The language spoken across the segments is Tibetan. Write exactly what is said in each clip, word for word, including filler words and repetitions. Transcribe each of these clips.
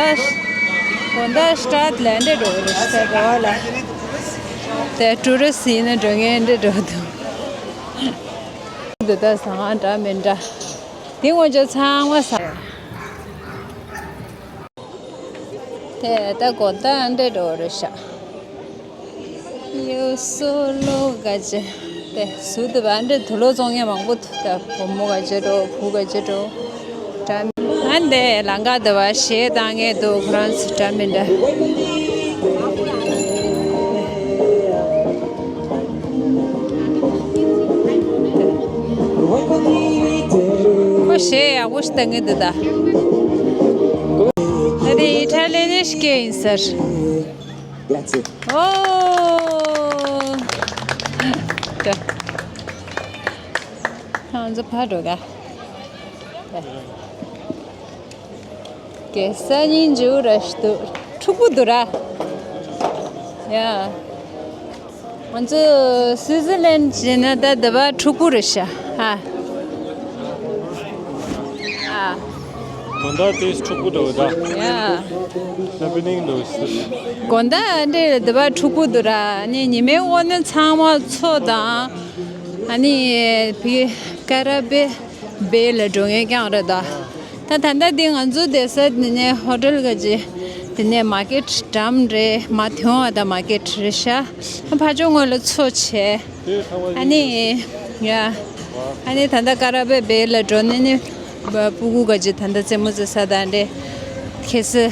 དགོང་དག་སྟྲ་ལ་འདྲེ་འགྲོ་རེད་ཤག་ར་བ་ལ། དེ་ཊུ་རི་སི་ཡིན་ན་འགྲོ་ངེས་འདྲེ་འགྲོ་འདུག་འདི་ད་ཟ་ཁང་འདྲ་མི་འདྲ། དེ་ངོ་ཅོ་ཚང་མ་ཟ། དེ་ད་དགོང་དག་འདྲེ་འགྲོ་རེད་ཤག་ཡོ་སོ་ལོ་ག་ཅེ། དེ་སུ་དེ་བ་འདྲེ་དུ་ལོ་བཙོང་ངེས་མང་པོ་འདུག་ད་བུ་མོ་ག་ཅེ་འགྲོ་བུ་ག་ཅེ་འགྲོ། ཨ་འདི་ལང་ཀ་འདི་བ་གཞས་བཏང་ངེས་འདུག་ཁོ་རང་ཚོ་འདྲ་མི་འདྲ། ཁོ་གཞས་ཡག་པོ་ཞིག་བཏང་ངེས་འདུག་ད། ད་དེ་ཨི་ཊ་ལི་ཡན་གཞས་ཡིན་ཟེར། That's it. ཨོ། ང་ཚོ་ཕར་འགྲོ་ག་རྒྱལ་ས་སྙིང་རྗེ་པོ་ར་ཞིག་འདུག་འཁྲུག་པོ་འདུག་ར། ཡ། ང་ཚོ་སུའི་ཙི་ལན་བྱས་ན་ད་འདི་བ་འཁྲུག་པོ་རེད་ཤག་ཧ། ཨ། དགོང་དག་དེ་འཁྲུག་པོ་འདུག་ད། ཡ། ཧེ་པི་ནིང་འདུག་དགོང་དག་འདྲེ་འདི་བ་འཁྲུག་པོ་འདུག་ར། ནི་ཉི་མའི་འོག་ནས་ཚང་མ་མཚོ་དང་། ཨ་ནི་བི་ཀ་ར་བེ་བེ་ལ་འགྲོ་ངེས་རྐྱང་རེད་ད། ད་ད་ལྟ་འདི་ང་ཚོ་བསྡད་ས་འདི་ནས་ཧོ་ཊེལ་ག་ཅི། འདི་ནས་མར་ཀེཊ་འགྲམ་རེད། མ་དེ་བ་ད་མར་ཀེཊ་རེད་ཤག་ཕར་ཕྱོགས་ངོས་ལ་མཚོ་བྱས། ཨ་ནི། ཡ། ཨ་ནི་ད་ལྟ་ཀ་ར་བེ་བེ་ལ་འགྲོ་ནས་ནི། སྤུ་གུ་ག་ཅི་ད་ལྟ་རྩེད་མོ་རྩེ་ས་དང་འདྲེ། ཁེ་སི།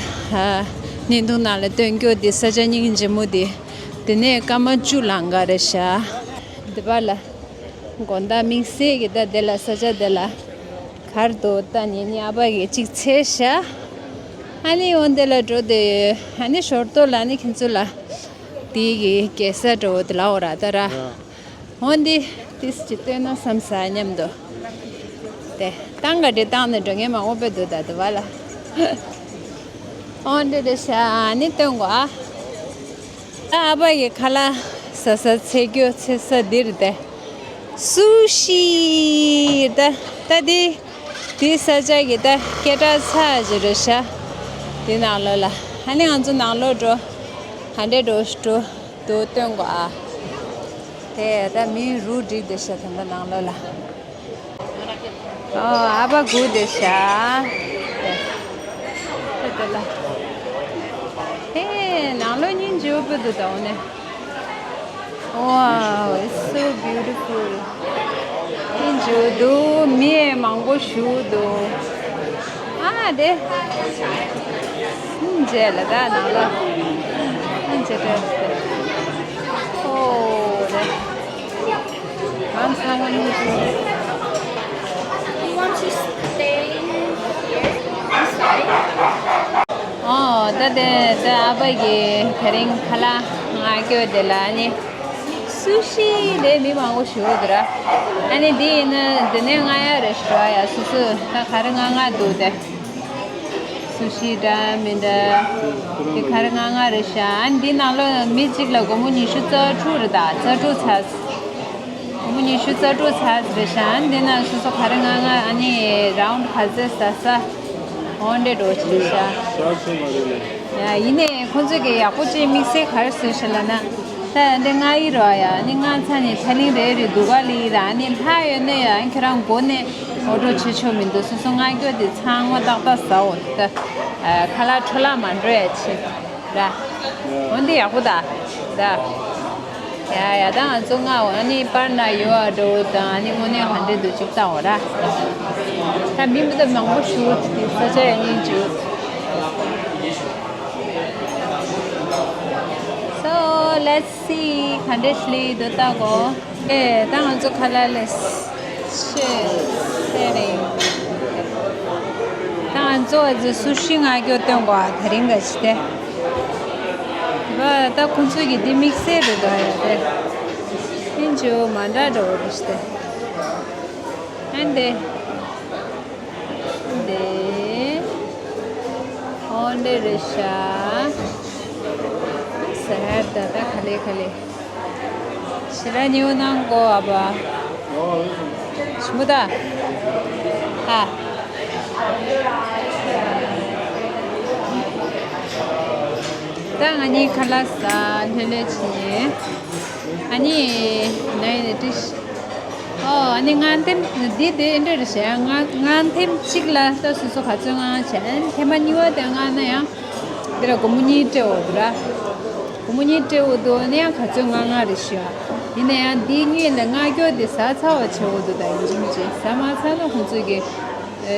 བརྙན་ཐུང་ནང་ལ་སྟོན་རྒྱུ་འདི་ས་ཆ་སྙིང་རྗེ་མོ་འདི། འདི་ནས་སྐར་མ་བཅུ་ལང་ག་རེད་ཤག་འདི་བ་ལ། དགོང་དག་དམིགས་བསལ་གྱི་ད་དེ་ལ་ས་ཆ་དེ་ལ་གར་དུ་ལྟ་ཉན་ཉན་ཨ་ཕ་གིས་གཅིག་འཚོལ་ཤག་ཨ་ནི་འོ་དེ་ལ་འགྲོ་དེ་ཨ་ནི་ཞོར་དུ་ལ་ནི་ཁྱེད་ཚོ་ལ་དེ་གི་རྒྱལ་ས་འགྲོ་དེ་ལ་འོ་ར་ད་ར། འོ་འདི་ཏིས་ཅི་སྟོན་ན་བསམ་ས་མཉམ་དུ། དེ་བཏང་ག་འདྲེ་བཏང་ནས་འགྲོ་ངེས་མང་པོ་དཔེ་འདུག་ད་དེ་བ་ལ། འོ་འདྲེ་རེད་ཤག་ཨ་ནི་སྟོན་གོ་ཨ། ད་ཨ་ཕ་གི་ཁ་ལག་ཟ་ས་འཚོལ་རྒྱུ་འཚོལ་ས་འདིར་དེ། སུ་ཤི། ད་ད་འདི་འདི་ས་ཆ་གི་ད་སྐད་གྲགས་ཚ་ཅིག་རེད་ཤག་འདི་ནང་ལོགས་ལ་ཨ་ནི་ང་ཚོ་ནང་ལོགས་འགྲོ། ག་འདྲས་འགྲོ་ཞིག་འགྲོ་འདུག་སྟོན་གོ་ཨ། དེ་ད་མི་རུ་སྒྲིག་བསྡད་ཤག་ད་ད་ནང་ལོགས་ལ། ཨོ་ཨ་ཕ་སྒུག་བསྡད་ཤག་དེ་དེ་ལ། ཧེ་ནང་ལོགས་སྙིང་རྗེ་པོ་དཔེ་འདུག་ད་འོ་ནས། Wow, it's so beautiful. སྙིང་རྗེ་པོ་འདུག་མི་ཡང་མང་པོ་བཞུགས་འདུག་ཨ་དེ། སྙིང་རྗེ་ལ་ད་ནང་ལོགས། སྙིང་རྗེ་དཔེ་འདུག་ཨོ་དེ། ང་ཚང་མ་གཉིས་ཀྱིས། You want to stay here? I'm sorry. ཨོ་ད་དེ་ད་ཨ་ཕ་གིས་དེ་རིང་ཁ་ལག་མངགས་རྒྱུ་དེ་ལ་ནི་སུ་ཤི་དེ་མི་མང་པོ་ཞིག་འདུག་ར། ཨ་ནི་འདི་ཡིན་ན་འདི་ནས་མངགས་ཡག་རེད་ཤག་ཡ། སོ་སོ་ད་ག་རེ་མངགས་མངགས་འདུག་དེ། སུ་ཤི་འདྲ་མི་འདྲ། དེ་ག་རེ་མངགས་མངགས་རེད་ཤག་ཨ་ནི་འདི་ནང་ལོགས་མི་གཅིག་ལ་སྒོར་མོ་ཉི་ཤུ་རྩ་དྲུག་རེད་ད། རྩ་དྲུག་ཚར། སྒོར་མོ་ཉི་ཤུ་རྩ་དྲུག་ཚར་རེད་ཤག་ཨ་ནི་འདི་ནང་སོ་སོ་ག་རེ་མངགས་མངགས། ཨ་ནི་རའུན་ག་ཚོད་ཟ་ས་འོ་འདྲས་འགྲོ་བྱེད་ཤག་ཡ་ཡིན་ནའི་ཁོང་ཚོས་ཀྱི་ཡག་པོ་ཅིག་དམིགས་བསལ་ག་རེ་བཟོས་ཤག་ལབ་ན། ད་འདི་མངགས་ཡིན་རོ་ཡ། ཨ་ནི་མངགས་ཚར་ནས་ཚ་གླིང་རེ་རེ་སྡུག་ག་ལི་ར། ཨ་ནི་ལྷག་ཡོད་ན་ཡང་ཁྱེད་རང་མགོ་ནས་འོ་འགྲོ་བྱེད་ཆོག་མི་འདུག་སོ་སོ་མངགས་རྒྱུ་དེ་ཚང་མ་ཏག་ཏག་ཟ་འོ། ད་ཁ་ལག་འཕྲོ་བརླག་མ་འགྲོ་ཡ་ཆེད་ར། འོ་འདི་ཡག་པོ་ད་ད། ཡ་ཡ་ད་ང་ཚོ་མངགས་འོ། ཨ་ནི་པར་ན་ཡོད་ཨ་འགྲོ་དང་། ཨ་ནི་དངོས་གནས་ག་འདྲས་འདུག་ཅིག་ལྟ་འོ་ར། ད་མི་མི་ད་མང་པོ་ཞུ་དེ་ས་ཆ་ཡ་ཡིན་ཅུ། So let's see ག་འདྲས་ལི་འདུག་ལྟ་གོ་ཨེ་ད་ང་ཚོ་ཁ་ལག་ལས་ཤེས་ཟེར་རེད། ད་ང་ཚོ་ཨ་ཙི་སུ་ཤི་མངགས་རྒྱུ་སྟོན་གོ་ཨ། དེ་རིང་ག་ཅི་དེ་བ་ད་ཁོང་ཚོ་གི་འདི་དམིགས་བསལ་རེད་འདུག་ཨ། ཡ་དེ་ཨིན་ཇོ་མ་འདྲ་འགྲོ་རེད་ཤི་དེ་ཨན་དེ། འདི། འོ་འདི་རེད་ཤག་ཟེར་ད་ད་ག་ལེ་ག་ལེ། ཞེ་དྲག་ཉེ་བོ་གནང་གོ་ཨ་ཕ། ཞིམ་པོ་ད། ཨ། ད་ང་གཉིས་ཁ་ལག་ཟ་ལྷོད་ལྷོད་བྱས་ནས། ཨ་ནི་ནའི་ནས་ཏིས། ཨོ་ཨ་ནི་ང་འཐེམ་འདི་དེ་འདྲ་རེད་ཤག་ང་ང་འཐེམ་གཅིག་ལ་ད་སོ་སོ་ག་ཚོད་ང་བྱས། ཨ་ནི་ཐེངས་མ་གཉིས་པ་དེ་ང་ན་ཡང་འདི་ལ་སྒོར་མོ་གཉིས་སྤྲད་འོ་འདུག་ར། སྒོར་མོ་གཉིས་སྤྲད་འོ་འདུག་ཨ་ནི་ཡང་ག་ཚོད་ང་ང་རེད་ཤག་ཡིན་ན་ཡང་འདི་གཉིས་ལ་ང་སྐྱོ་དེ་ཟ་ཚར་བ་བྱེད་འོ་འདུག་ད་ཡིན་གཅིག་མིན་གཅིག་ཟ་མ་ཚར་ན་ཁོང་ཚོས་ཀྱི་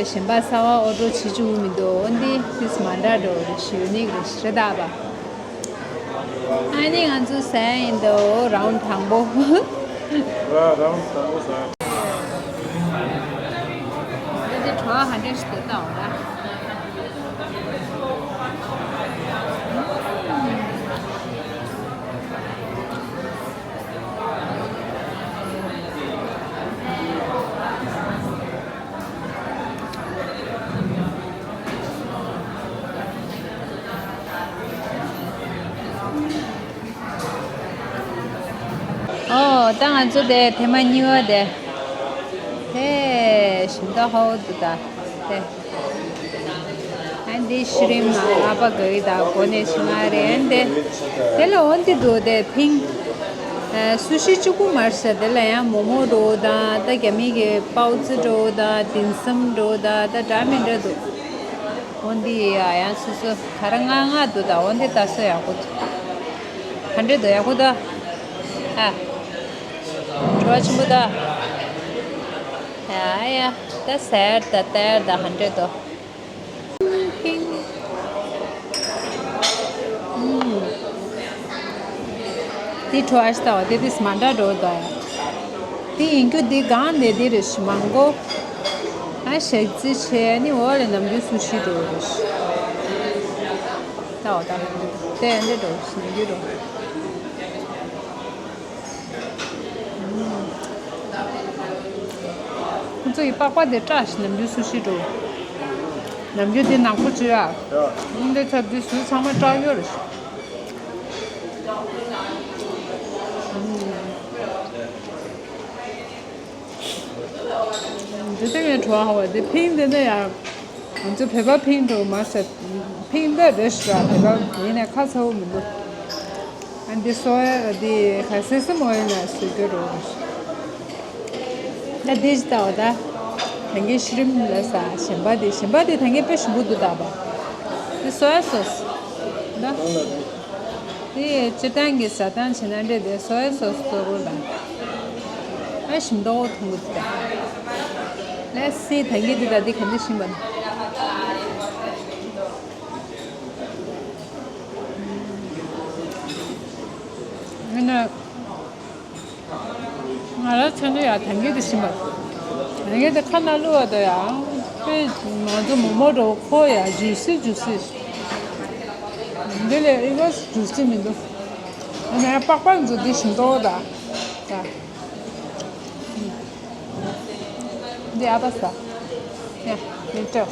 གཞན་པ་གསར་པ་ཨོ་ཌར་བྱེད་བཅུག་མི་འདུག་འོ་འདི་ཏིས་མ་འདྲ་འགྲོ་རེད་ཤག་ཡུ་ནིག་རེད་ཤག་རེད་ད་པ། ཨ་ནི་ང་ཚོ་ཟ་ཡིན་དོ་རའུན་དང་པོ། ར་རའུན་དང་པོ་ཟ། འདི་བྲོ་བ་ག་འདྲ་ཞིག་འདུག་ལྟ་འོ་ར། ཨོ་ད་ང་ཚོ་དེ་ཐེངས་མ་གཉིས་པ་དེ། དེ་ཞིམ་མདོག་ཧ་གོ་འདུག་ད་དེ། ཨ་འདི་ཤི་རིམ་ལྔ་པ་ག་གི་ད་གོ་ནས་ཤི་ང་རེད་འདི། དེ་ལ་འོ་འདི་འདུག་དེ་ཕིང་། ཨ་སུ་ཤི་གཅིག་པུ་མ་རེད་ཤག་དེ་ལ་ཡང་མོག་མོག་འདྲ་བོ་དང་ད་རྒྱ་མི་གི་པའོ་ཙི་འདྲ་བོ་དང་དིམ་སམ་འདྲ་བོ་དང་ད་འདྲ་མི་འདྲ་འདུག་འོ་འདི་ཡ་ཡང་སོ་སོ་ག་རེ་ང་ང་འདུག་ད་འོ་འདི་ད་སོ་ཡག་པོ་འདུག་ག་འདྲ་འདུག་ཡག་པོ་འདུག་ཨ། བྲོ་བ་ཆེན་པོ་འདུག་ཡ་ཡ་ད་ཟེར་ད་དེར་ད་ག་འདྲ་འདུག་ཨུམ། འདི་བྲོ་བ་ཞིག་ལྟ་བ་དེ་དེ་མ་འདྲ་འགྲོ་ད་ཡ། དེ་ཡིན་རྒྱུ་དེ་གང་ནས་དེ་རེད་ཤག་མང་པོ། ཨ་ཞག་རྩི་བྱས་ནི་འོག་ལ་ནམ་རྒྱུན་སུ་ཤི་འགྲོ་རེད་ཤག་ལྟ་བ་ད་དེ་འདྲ་འགྲོ་ཤག་ནམ་རྒྱུན་འགྲོ། ཁོང་ཚོ་ཡི་པགས་པ་དེ་སྐྲག་ཤག་ནམ་རྒྱུན་སུ་ཤི་འགྲོ། ནམ་རྒྱུན་དེ་ནག་པོ་བྱོས་ཨ། འདི་ཚོ་དེ་སུ་ཚང་མ་སྐྲག་ཡོད་རེད་ཤག་འདི་ལྟ་བུའི་བྲོ་བ་ཧ་བ་དེ་ཕིང་དེ་འདྲ་ཡང་། ང་ཚོ་བོད་པ་ཕིང་འགྲོ་མ་ཟད། ཕིང་འདི་རེད་ཤག་བོད་པ་ཡིན་ནའི་ཁ་ཚ་བོ་མི་འདུག་ཨ་འདི་སོ་ཡ་འདི་ག་སེ་སེམས་འོ་ཡིན་ན་སུ་སྐྱོ་རོ་རེད་ཤག་ད་འདི་ཞིག་ལྟ་བ་ད། ད་གིན་ཤི་རིམ་ལ་ཟ་གཞན་པ་དེ་གཞན་པ་དེ་ད་གིན་དཔེ་ཞིམ་པོ་འདུག་ད་པ། འདི་སོ་ཡ་སོ་སི། ད། དེ་སྤྱིར་བཏང་གི་ཟ་སྟངས་བྱས་ན་འདྲ་དེ་སོ་ཡ་སོ་སི་གཙོ་བོ་ལ། ཨ་ཞིམ་མདོག་མཐོང་གི་འདུག་ད། ལས་སི་ད་གིན་འདི་ད་འདི་ག་འདི་ཞིམ་པ་ན། ཡིན་ན། ང་རང་ཚོ་ནི་ཡང་ད་གིན་དེ་ཤི་མ། ད་གིན་དེ་ཁ་ན་བླུགས་པ་དང་ཡང་། དཔེ་ང་ཚོ་མོག་མོག་འདྲ་བོ་ཁོ་ཡང་ཇུ་སི་ཇུ་སི། འདི་ལས་ཨི་བ་ཇུ་སི་མི་འདུག་ང་ཡང་པགས་པ་འཛུགས་དེ་ཞིམ་མདོག་ད། ད། འདི་ཨ་པ་ས། ཡ། མི་སྤྲོ།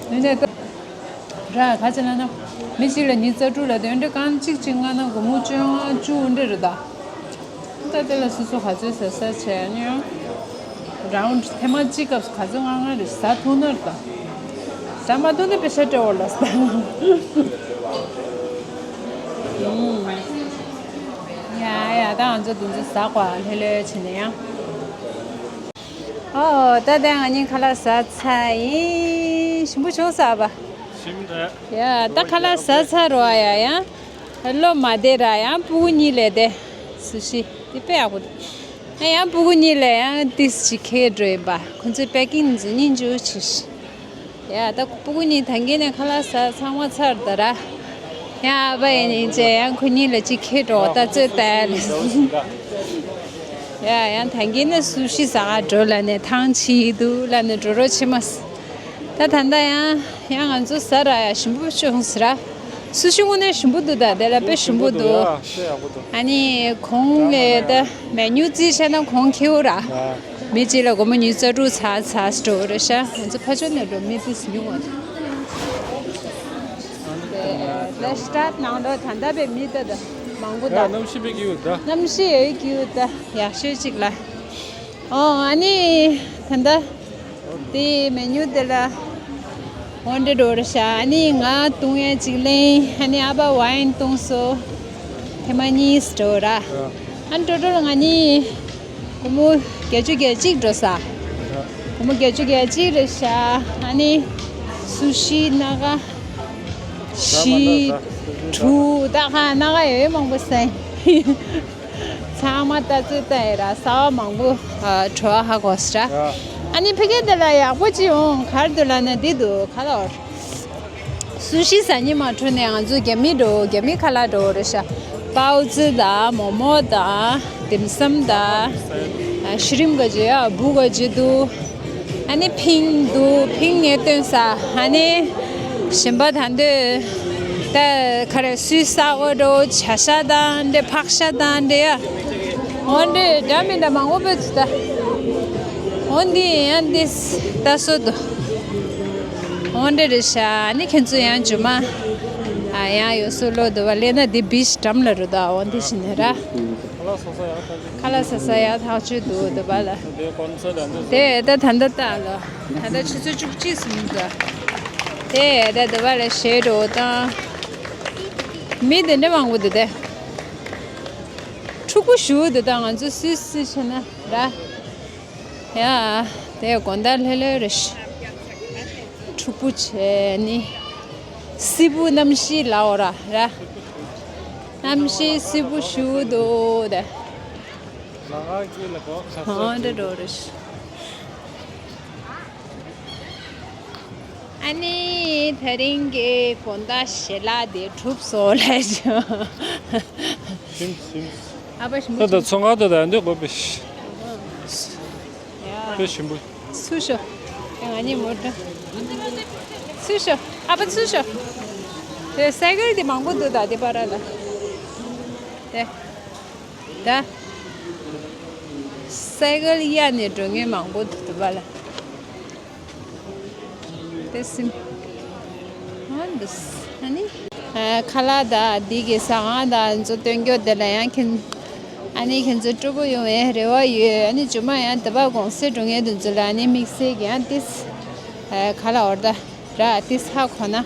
འདི་ནས་ད། ར་ག་ཅི་ལ་ན། མི་གཅིག་ལ་ཉི་ཤུ་རྩ་དྲུག་ལ་དོན་འདྲ་རྐང་གཅིག་གཅིག་ལྔ་ན་སྒོར་མོ་བཅོ་ལྔ་བཅུ་འདྲ་རེད་ད། ད་དེ་ལ་སོ་སོ་ག་ཚོད་ཟ་ས་བྱས་ནས་ཡང་། རའུན་ཐེངས་མ་གཅིག་སྐབས་སུ་ག་ཚོད་ལྔ་ལྔ་རེ་ཟ་ཐུབ་ན་རེད་ད། ཟ་མ་ཐུབ་ན་པེ་ཤ་སྤྲད་འོ་ལ་ཟ། ཡ་ཡ་ད་ང་ཚོ་དེ་ཚོ་ཟ་གོ་ལྷོད་ལྷོད་བྱས་ནས་ཡང་། ཨོ་ད་ལྟ་ང་གཉིས་ཁ་ལག་ཟ་ཚར་ཡིན། ཞིམ་པོ་བྱུང་ས་པ། ཞིམ་རེད། ཡ་ད་ཁ་ལག་ཟ་ཚར་རོ་ཨ་ཡ་ཡ། བློ་མ་བདེ་ར་ཡང་སྤུ་གུ་གཉིས་ལས་དེ། སུ་ཤི་དེ་དཔེ་ཡག་པོ་འདུག་ཨ་ཡང་སྤུ་གུ་གཉིས་ལས་ཡང་ཏིས་ཅིག་ཁེ་འགྲོ་ཡིན་པ། ཁོ་ཚོའི་པེ་ཀིང་ཟིན་ཉིན་འཇུ་ཆི་ཤི། ཡ་ད་སྤུ་གུ་གཉིས་ད་གིན་ནས་ཁ་ལག་ཟ་ཚང་མ་ཚར་ད་ར། ཡ་ཨ་ཕ་ཡིན་ནིན་ཅེ་ཡང་ཁོ་གཉིས་ལ་ཅིག་ཁེ་འགྲོ་ད་ཚོད་ལྟ་ཡ་ལས། ཡ་ཡང་ད་གིན་ནས་སུ་ཤི་ཟ་ག་འགྲོ་ལ་ནས་ཐང་ཆི་འདུག་ལ་ནས་འགྲོ་རོགས་བྱེད་མ་སི། ད་ད་ལྟ་ཡང་ཡང་ང་ཚོ་ཟ་ར་ཡ་ཞིམ་པོ་བྱུང་ཟེར་ར། སུ་ཤི་དངོས་གནས་ཞིམ་པོ་འདུག་ད་དེ་ལ་དཔེ་ཞིམ་པོ་འདུག་ཨ་ནི་གོང་ལས་ད་མེ་ནུ་རྩིས་བྱས་ན་གོང་ཁེའུ་ར། མི་གཅིག་ལ་སྒོར་མོ་ཉི་ཤུ་རྩ་དྲུག་ཚར་ཚར་འགྲོ་རེད་ཤག་ང་ཚོ་ཕ་ཆོས་ནས་འགྲོ་མི་ཏིས་ཉུང་བ། ད་སི་ཊཱཊ་ནང་ལོ་ད་ལྟ་བའི་མི་ད་ད་མང་པོ་ད། གནམ་གཤིས་དཔེ་སྐྱིད་པོ་ད། གནམ་གཤིས་ཡོད་སྐྱིད་པོ་ད་ཡག་ཤོས་གཅིག་ལ། ཨོ་ཨ་ནི་ད་ལྟ་དེ་མེ་ནུ་དེ་ལ་ འོ་འདྲ་འགྲོ་རེད་ཤག་ཨ་ནི་ང་བཏུང་ཡས་གཅིག་ལེན། ཨ་ནི་ཨ་ཕ་ཝའིན་བཏུང་སོང་། ཐེངས་མ་གཉིས་འགྲོ་ར། ཨ་ནི་ཊོ་ཊལ་ང་གཉིས་སྒོར་མོ་བརྒྱད་ཅུ་གྱ་གཅིག་འགྲོ་ས། སྒོར་མོ་བརྒྱད་ཅུ་གྱ་གཅིག་རེད་ཤག་ཨ་ནི་སུ་ཤི་སྣ་ཁ་བཞི་དྲུག་ད་ག་སྣ་ཁ་ཡོད་མང་པོ་ཟས། ཚང་མ་ལྟ་ཚོད་ལྟ་ཡི་ར། ཟ་བ་མང་པོ་ཨ་བྲོ་བ་ཧ་གོ་སི་ར། ཨ་ནི་ཕ་གི་འདི་ལ་ཡག་པོ་ཅིག་འོང་ག་རེ་འདུག་ལབ་ན་འདི་འདུག་ག་ལ་བར། སུ་ཤི་ཟ་སྙིང་མ་འདོད་ནས་ང་ཚོ་རྒྱ་མི་འགྲོ། རྒྱ་མི་ཁ་ལག་འགྲོ་རེད་ཤག་པའོ་ཙི་དང་མོག་མོག་དང་དིམ་སམ་དང་ཨ་ཤི་རིམ་ག་ཅི་ཡ་བུ་ག་ཅི་འདུག་ཨ་ནི་ཕིང་འདུག་ཕིང་ངས་སྟོན་ས། ཨ་ནི་གཞན་པ་ད་འདོད་ད་ག་རེ་སུད་ས་འོ་འགྲོ་བྱ་ཤ་དང་འདྲེ་ཕག་ཤ་དང་འདྲེ་ཡ། འོ་འདྲེ་འདྲ་མི་འདྲ་མང་པོ་སྤོས་ཚུལ་ད། འོ་འདི་ཡང་འདི་ལྟ་སོ་འདུག་འོ་འདྲེ་རེད་ཤག་ཨ་ནི་ཁྱེད་ཚོ་ཡང་ཇུ་མ་ཨ་ཡང་ཡོད་སུ་ལོ་འདུག་བ་ལས་ན་འདི་བིཆ་འགྲམ་ལ་རུ་ད། འོ་འདི་ཞིག་ནས་ར། ཁ་ལག་ཟ་ས་ཡག་ཐག་ཆོད་འདུག་འདུག་པ་ལ། དེ་ད་ད་ལྟ་ལྟ་ལ། ད་ལྟ་ཆུ་ཚོད་བཅུ་གཅིག་ཟིན་འདུག་དེ་ད་འདུག་པ་ལ་ཞེ་འགྲོ་དང་། མི་དེ་འདྲ་མང་པོ་འདུག་དེ། ཕྲུ་གུ་ཞུ་འདུག་ད་ང་ཚོ་སུད་སི་བྱས་ན་ར། ཡ། དེ་དགོང་དག་ལྷོད་ལྷོད་རེད་ཤག་ཕྲུ་གུ་བྱས་ནི། སི་བུ་གནམ་གཤིས་ལའོ་ར་ར། གནམ་གཤིས་སི་བུ་ཞུ་འདུག་དེ། ཧང་འདྲ་འགྲོ་རེད། ཨ་ནི་དེ་རིང་གི་དགོང་དག་ཞལ་ལག་དེ་གྲུབ་སོང་ལས་བྱུང་། ཞིམ་ཞིམ། ཨ་ཕ་ཞིམ་པོ། ད་ད་ཚོང་ཁང་དུ་ད་འདི་དགོས་པས། ཡ། དཔེ་ཞིམ་པོ། ཚུར་ཤོག་ང་གཉིས་མོ་ཊ། ཚུར་ཤོག་ཨ་ཕ་ཚུར་ཤོག་དེ་སའི་ཀལ་དེ་མང་པོ་འདུག་ད་དེ་པར་ལ། དེ། ད། སའི་ཀལ་གཡར་ནས་འགྲོ་མཁན་མང་པོ་འདུག་པ་ལ། དེ་སིམ། ཨ་འདུག་ཨ་ནི། ཨ་ཁ་ལག་དང་འདི་གི་ཟ་ཁང་དང་ཚོ་སྟོན་རྒྱུ་དེ་ལ་ཡང་ཁྱེད། ཨ་ནི་ཁྱེད་ཚོ་སྤྲོ་པོ་ཡོང་བའི་རེ་བ་ཡོད། ཨ་ནི་ཇུ་མ་ཡང་དེ་པར་གུང་སེང་འགྲོ་མཁན་དེ་ཚོ་ལ་ཨ་ནི་དམིགས་བསལ་གྱི་ཡང་ཏིས། ཨ་ཁ་ལག་འོར་ད་ར་ཏིས་ཧ་གོ་ན།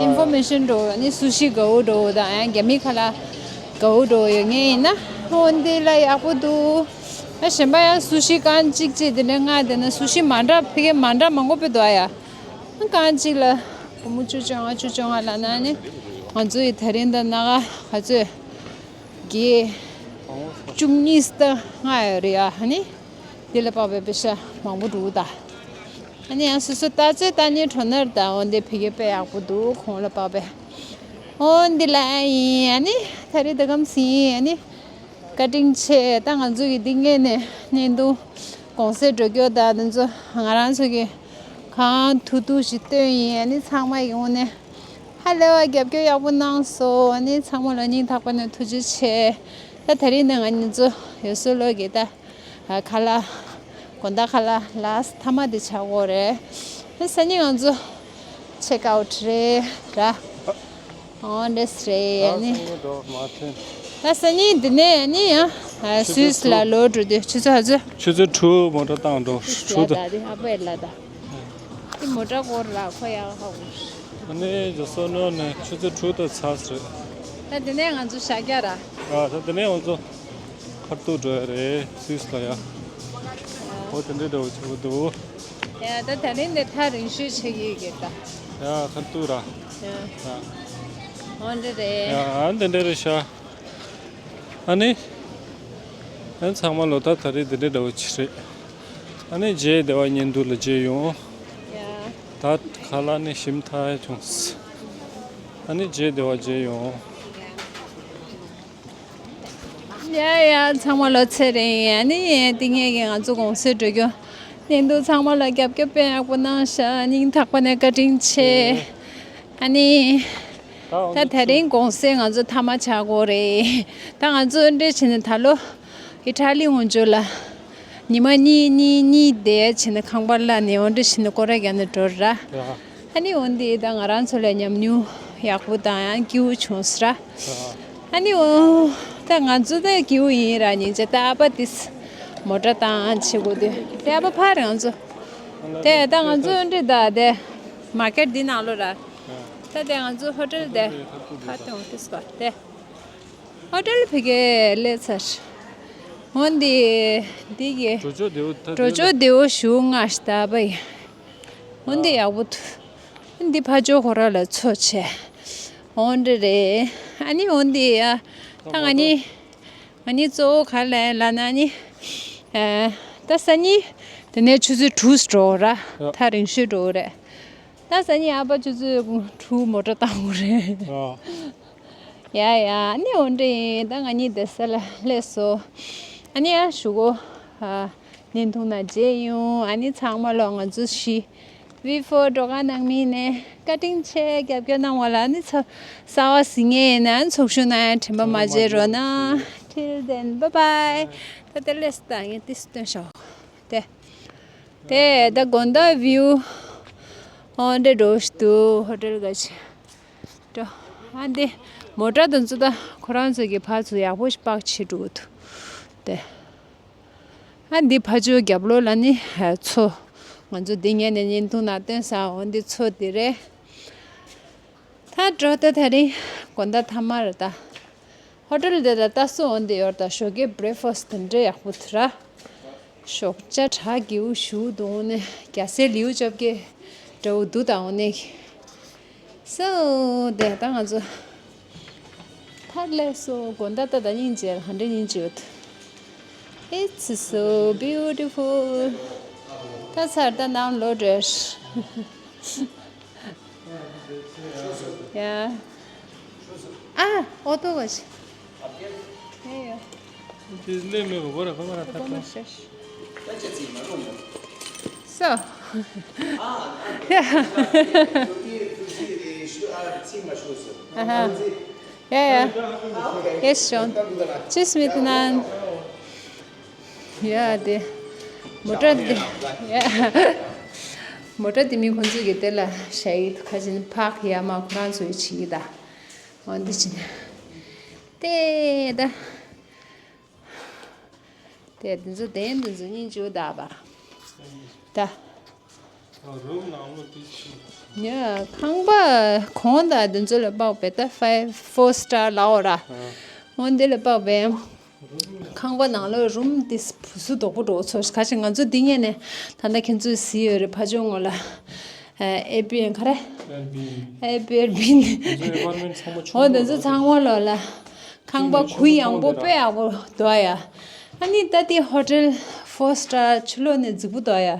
ཨིན་ཕོར་མེ་ཤན་འགྲོ་ནི་སུ་ཤི་དགའ་བོ་འགྲོ་དང་ཡང་རྒྱ་མི་ཁ་ལག་དགའ་བོ་འགྲོ་ཡོད་ངེས་ཡིན་ན་འོ་འདི་ལ་ཡག་པོ་འདུག་ཨ་གཞན་པ་ཡང་སུ་ཤི་རྐང་གཅིག་གཅིག་དེ་འདྲ་ལྔ་དེ་ན་སུ་ཤི་མ་འདྲ་ཕ་གི་མ་འདྲ་མང་པོ་སྤོས་འདུག་ཨ་ཡ། རྐང་གཅིག་ལ་སྒོར་མོ་བཅུ་བཅོ་ལྔ་བཅུ་བཅོ་ལྔ་ལབ་ན་ནི་ང་ཚོ་ཡི་དེ་རིང་ད་སྣ་ཁ་ག་ཚོད་བརྒྱད་བཅུ་གཉིས་ད་ལྔ་ཡོད་རེད་ཡ། ཨ་ནི་དེ་ལ་དཔག་པའི་པེ་ཤ་མང་པོ་འདུག་ད། ཨ་ནི་ཡང་སོ་སོ་ལྟ་ཚོད་ལྟ་ནི་གྲོ་ནར་དང་འོན་ཏེ་ཕ་གི་དཔེ་ཡག་པོ་འདུག་ཁོང་ལ་དཔག་པའི། འོན་ཏེ་ལ་ཡིན་ཨ་ནི་ད་རེས་ད་གམ་སི་ཡིན་ཨ་ནི་བཀའ་དྲིན་ཆེ། ད་ང་ཚོ་གི་འདི་ངས་ནས་བརྙན་ཐུང་གུང་སེང་འགྲོ་རྒྱུ་ད་འདི་ཚོ་ང་རང་ཚོ་གི་གང་ཐུབ་ཐུབ་ཞིག་སྟོན་ཡིན། ཨ་ནི་ཚང་མ་ཡོང་ནས་ཧ་ལས་པ་རྒྱབ་སྐྱོར་ཡག་པོ་གནང་སོང་། ཨ་ནི་ཚང་མ་ལ་སྙིང་ཐག་པ་ནས་ཐུགས་རྗེ་ཆེ། ད་ད་རིང་ནས་ང་ཉིན་ཚོ་ཡོད་སོ་ལོ་གི་ད། ཨ་ཁ་ལག་དགོང་དག་ཁ་ལག་ལ་སི་མཐའ་མ་དེ་ཆགས་ཀྱི་ཡོད་རེད། ཨ་སང་ཉིན་ང་ཚོ་ཆེག་ཨའུཊ་རེད་ར། འོ་འདྲས་རེད་ཨ་ནི། ད་སང་ཉིན་འདི་ནས་ཨ་ནི་ཡང་ཨ་སུད་སི་ལ་ལོག་འགྲོ་དུས་ཆུ་ཚོད་ག་ཚོད། ཆུ་ཚོད་དྲུག་མོ་ཊ་བཏང་འགྲོ། དྲུག་ད་དེ་ཨ་ཕ་ཡི་ལ་ད། དེ་མོ་ཊ་སྐོར་ལ་ཁོ་ཡག་ཧ་གོ། ཨ་ནི་ཇོ་སོ་ནོ་ནས་ཆུ་ཚོད་དྲུག་ད་ཚར་རེད། ད་དེ་ནས་ང་ཚོ་ཤར་རྒྱག་ར། ཨ་ད་དེ་ནས་ང་ཚོ་ཁ་ཐུག་འགྲོ་ཡ་རེད་སུད་སི་ལ་ཡ། འོ་དེ་འདྲའི་འདྲ་བོ་ཆེ་བོ་འདུག་ཡ་ད་དེ་རིང་འདི་ཐག་རིང་ཤོས་ཆགས་ཀྱི་ཡོད་ཀྱི་ད། ཡ་ཁ་ཐུག་ར། ཡ། ཡ། འོ་འདྲ་རེད། ཡ་ཨ་འདི་འདྲ་རེད་ཤག་ཨ་ནི། ཨ་ཚང་མ་ལོ་ད་ད་རེས་འདི་འདྲའི་འདྲ་བོ་ཅིག་རེད། ཨ་ནི་རྗེས་བདེ་བ་བརྙན་ཐུང་ལ་མཇལ་ཡོང་། ཡ། ད་ཁ་ལག་ནི་ཞིམ་ཐག་བྱུང་། ཨ་ནི་རྗེས་བདེ་བ་མཇལ་ཡོང་། ཡ་ཡ་ཚང་མ་ལོ་ཚེ་རིང་། ཨ་ནི་ཏིང་ངེ་གི་ང་ཚོ་གུང་སེང་འགྲོ་རྒྱུ། བརྙན་ཐུང་ཚང་མ་ལ་རྒྱབ་སྐྱོར་དཔེ་ཡག་པོ་གནང་ཤག་སྙིང་ཐག་པ་ནས་བཀའ་དྲིན་ཆེ། ཨ་ནི། ད་དེ་རིང་གུང་སེང་ང་ཚོ་མཐའ་མ་ཆགས་ཀྱི་ཡོད་རེད། ད་ང་ཚོ་འདྲ་བྱས་ནས་ད་ལོ་ཨི་ཊ་ལི་འོང་རྒྱུ་ལ་ཉི་མ་གཉིས་གཉིས་གཉིས་བསྡད་བྱས་ནས་ཁང་པ་གླ་ནས་འོ་འདྲ་བྱས་ནས་སྐོར་ར་རྒྱག་ནས་འགྲོ་ར། ཡ། ཨ་ནི་འོ་འདི་ད་ང་རང་ཚོ་ལ་ཉམས་མྱོང་ཡག་པོ་དང་ཡང་སྐྱིད་པོ་བྱུང་ཟེར་ར། ཡ། ཨ་ནི་འོ་ད་ང་ཚོ་ད་སྐྱིད་པོ་ཡིན་ར་ཉིན་བྱེད་ད་ཨ་ཕ་དེས་མོ་ཊ་བཏང་བྱེད་དགོས་དུས་དེ་ཨ་ཕ་ཕར་ང་ཚོ་དེ་ད་ང་ཚོ་འདྲ་ད་དེ། མར་ཀེཊ་འདི་ནང་ལོགས་ར། ད་དེ་ང་ཚོ་ཧོ་ཊེལ་དེ་ཕར་ཐོན་ཏེ་སོ་དེ། ཧོ་ཊེལ་ཕ་གིར་སླེབས་ཚར། འོན་ཏེ་འདི་གི་གྲོ་ཆོག་བདེ་བོ་ད་གྲོ་ཆོག་བདེ་བོ་ཞུ་ང་ཤི་ད་པ་ཡིན། འོན་ཏེ་ཡག་པོ་འདུག་འདི་ཕ་ཇོ་ཁོ་ར་ལ་ཚོ་ཆེ། འོན་ཏེ་རེད། ཨ་ནི་འོན་ཏེ་ཡ། ད་ང་གཉིས། ང་གཉིས་གཙོ་བོ་ག་ལ་ལ་ན་ནི། ཨ། ད་སང་ཉིན། དེ་ནས་ཆུ་ཚོད་དྲུག་འགྲོ་ར། ཡ། ཐག་རིང་ཤོས་འགྲོ་རེད། ད་སང་ཉིན་ཨ་ཕ་ཆུ་ཚོད་དྲུག་མོ་ཊ་བཏང་དགོས་རེད། ཡ། ཡ་ཡ། ཨ་ནི་འོན་ཏེ་ད་ང་གཉིས་དེ་ས་ལ་སླེབས་སོ། ཨ་ནི་ཡ་ཞུ་གོ། ཨ། བརྙན་ཐུང་ནང་མཇལ་ཡོང་། ཨ་ནི་ཚང་མ་ལོ་ང་ཚོ་ཤི། བི་ཕོར་སྒྲོལ་དཀར་ནང་མི་ནས་བཀའ་དྲིན་ཆེ། རྒྱབ་སྐྱོར་གནང་བ་ལ་ཨ་ནི་ཚ་གསར་བ་གཟིགས་མཁན་ཡིན་ན་ཨ་ནི་ཚོགས་ཞུགས་གནང་ཡ་དྲན་པ་མ་བརྗེད་རོགས་གནང་། Till then, bye bye. ད་དེ་ལས་ད་ངས་ཏིས་སྟོན་ཤོག་དེ། དེ་ད་དགོན་བདག་བིའུ། ཨོ་འདྲེ་འགྲོ་ཞིག་འདུག་ཧོ་ཊེལ་ག་ཆེ། འགྲོ། ཨ་འདི་མོ་ཊ་དེ་ཚོ་ད་ཁོ་རང་ཚོ་གི་ཕར་ཚུར་ཡག་པོ་ཞིག་པག་བྱེད་འགྲོ་འདུག་དེ། ཨ་འདི་ཕ་ཇོ་རྒྱབ་ལོགས་ལ་ནི་མཚོ། ང་ཚོ་འདི་ཉལ་ནས་བརྙན་ཐུང་ནང་སྟོན་ས་འོ་འདི་མཚོ་འདི་རེད། ད་འགྲོ་ད་དེ་རིང་དགོང་དག་ཐ་མ་རེད་ད། ཧོ་ཊེལ་འདི་ལ་ལྟ་སྲོལ་འོ་འདི་ཡོད་ད། ཞོགས་ཀའི་བྷི་རེག་ཕ་སི་དེ་འདྲ་ཡག་པོ་འདུག་ར། ཞོགས་ཇ་གྲ་རྒྱས་པོ་ཞིག་འདུག་ནས་རྒྱ་སེ་ལིའུ་ཅོབ་ཀྱི་འདྲ་བོ་འདུག་ད་འོ་ནས། སོ་དེ་ད་ང་ཚོ་ཕར་སླེབས་སོ། དགོང་དག་ད་ད་སྙིང་རྗེ། ཧ་འདྲེ་སྙིང་རྗེ་ཡོད། It's so beautiful. ད་ཚར་ད་ནང་ལོག་འགྲོ། ཡ། ཨ། ཨོ་ཏོ་ག་ཤི། ཡ་ཡ། དེ་ལས་མེད་པ་གོ་ར་གོ་མ་ར་ཐག་ཐག་སོ། ཨ་ཧ། ཡ་ཡ། Yes, Sean. Tschüss miteinander. ཡ་དེ། མོ་ཊ་དེ། ཡ། མོ་ཊ་དེ་མི་ཁོང་ཚོ་གི་དེ་ལ་ཞ་ཡི་ཁ་ཅིན་ཕག་ཡ་མ་ཁོ་རང་ཚོའི་བྱིས་ད། འོ་འདི་ཅི་ན། དེ་ད། དེ་འདི་ཚོ་དེ་འདི་ཚོ་སྙིང་རྗེ་ད་པ། ད། རུམ་ནང་ལོ་དེ་ཆི། ཉ་ཁང་པ་གོང་ད་འདི་ཚོ་ལ་དཔག་པའི་ད་five four star ལའོ་ར། འོ་འདི་ལ་དཔག་པའི། ཁང་པ་ནང་ལོ་རུམ་དེ་བུ་སུ་དོག་པོ་འགྲོ་ཚོ་ག་ཅི། ང་ཚོ་འདི་ཉན་ནས་ད་ལྟ་ཁྱེད་ཚོས་གཟིགས་ཡོད་རེད། ཕ་ཇོ་ངོ་ལ་ཨེ་བི་ཨེན་ག་རེ། ཨེ་བི་ཨེན་བི། འོ་འདི་ཚོ་ཚང་མ་ལོ་ལ་ཁང་པ་གུ་ཡངས་པོ་དཔེ་ཡག་པོ་འདུག་ཡ། ཨ་ནི་ད་དེ་ཧོ་ཊེལ་ཕོར་སི་ཊར་ཕྱི་ལོགས་ནས་རྫིག་པོ་འདུག་ཡ།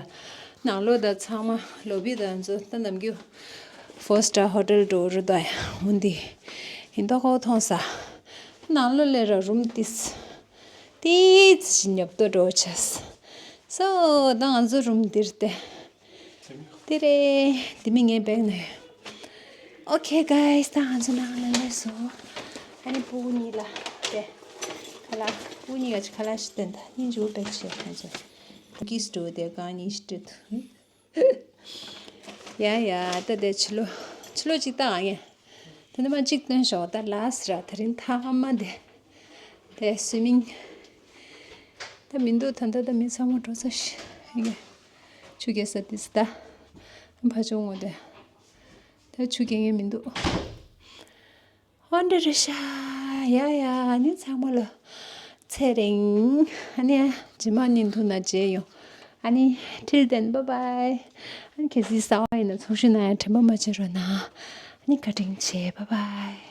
ནང་ལོགས་ད་ཚང་མ་ལོ་བི་ད་ཚོ་ད་ནམ་རྒྱུན་ཕོར་སི་ཊར་ཧོ་ཊེལ་འགྲོ་རུ་འདུག་ཡ། འོ་འདི་ཡིན་མདོག་ཁ་པོ་མཐོང་ས། ནང་ལོགས་ལ་ར་རུམ་ཏིས། ཏིས་ཞིག་ཉོབ་ཏོ་འགྲོ་ཆས། སོ་ད་ང་ཚོ་རུམ་འདིར་ཏེ། དེ་རེད། དེ་མི་ངའི་བེག་ནས། Okay guys, ད་ང་ཚོ་ནང་ལ་སླེབས་སོང་། ཨ་ནི་སྤུ་གུ་གཉིས་ལ་དེ། ཁ་ལག་སྤུ་གུ་གཉིས་ཀ་ཅིག་ཁ་ལག་ཞིག་སྟོན་ད། སྙིང་རྗེ་པོ་བེག་ཆེ་ཁོང་ཚོ། ཀིས་འགྲོ་དེ་གང་ཉིད་ཞིག་སྤྲད་འདུག་ཡ་ཡ། ད་དེ་ཕྱི་ལོགས་ཕྱི་ལོགས་ཅིག་ལྟ་ཨ་ངས། ད་ནི་མ་གཅིག་སྟོན་ཞོག་ད་ལ་སི་ར་ད་རིང་ཐ་མ་དེ། དེ་སུའི་མིང་། ད་མི་འདུག་ད་ལྟ་ད་མི་ཚང་མ་འགྲོ་ཚར་ཤག་ཡ་ཆུ་རྐྱལ་ས་དེ་སི་ད། ཕ་ཆུང་ངོ་དེ། ད་ཆུ་རྐྱལ་མཁན་མི་འདུག་ཧོན་ཌ་རེད་ཤག་ཡ་ཡ། ཨ་ནི་ཚང་མ་ལ་ཚེ་རིང་། ཨ་ནི་རྗེས་མ་བརྙན་ཐུང་ནང་མཇལ་ཡོང་། ཨ་ནི་till then, bye bye. ཨ་ནི་གལ་སྲིད་གསར་པ་ཡིན་ན་ཚོགས་ཞུགས་གནང་ཡ་དྲན་པ་མ་བརྗེད་རོགས་གནང་། ཨ་ནི་བཀའ་དྲིན་ཆེ། Bye bye.